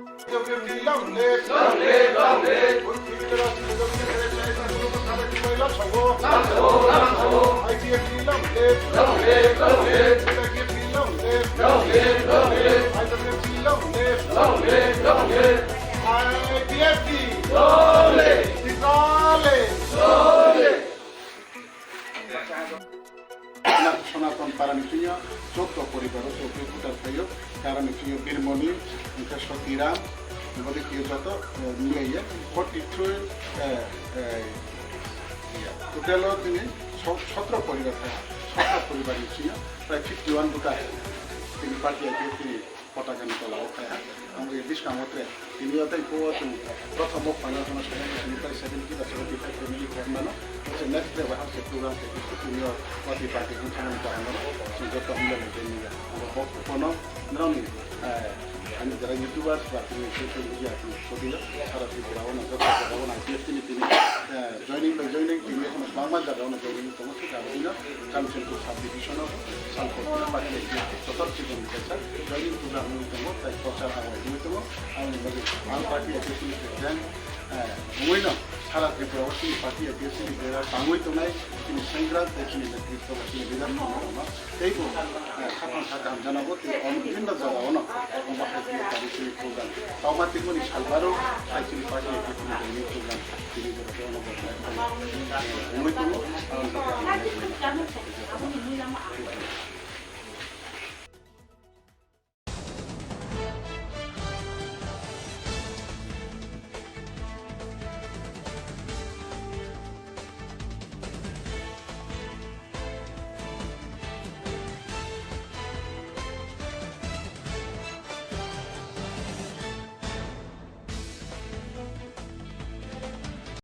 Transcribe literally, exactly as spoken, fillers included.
I P F T long live! Long live, long live! I P F T long live! Long live, long live! I P F T long live! Long live, long live! I P F T long live! Long live, long live! I P F T long live! Long live, long live! I P F T long live! Long live! Long live! Sonaton para ni sing yo joto poribar o chouh khe kutar phai ou, kara ni sing yo Birmoni, hingkhe Sotiram, bodei khe joto, eh, milai ye forty three, eh, eh, total o tini so-, sotro poribar phai ha, sotro poribar ni sing yo prai fifty one buta tini party aje tini potaka ni tola o phai ha. Ang bo ye buskang wo tre tini yo tei phuh wo chung prothom o phainai phano sainai tini prai seventy ba seventy five family khe mano. Bo se next tre wahang se program khe tini yo party party ong thangmani karon no chung joto hamya ni tei ni ya. Ang bo phuh no nrao ni, eh, ani jara YouTubers ba tini social media tini sodi yo sara Tripura wo no joto jaga wo no I P F T ni tini, eh, joining by joining tini yo kono bangma jaga wo no joining tongmo se jabo dino. Kanchanpur sub division o salpor party I P F T total chibon ni kaisa joining program ongwi tongo, tai prochar abo ongwi tongo. Aboni bagwi ang party I P F T ni president, eh, ongwi no sara Tripura o chini party I P F T ni bera tangwi tongnai, chini sengkrak tei chini netritwo ba chini leader no teibo, eh, khaphang kha kaham jana bo tei omo bibhinno jaga o no bahai tini party chini program tongma tini ni salbaro hai chini party I P F T ni joining program tini jora tei ono bo ongwi tongo. Aboni bagwi ang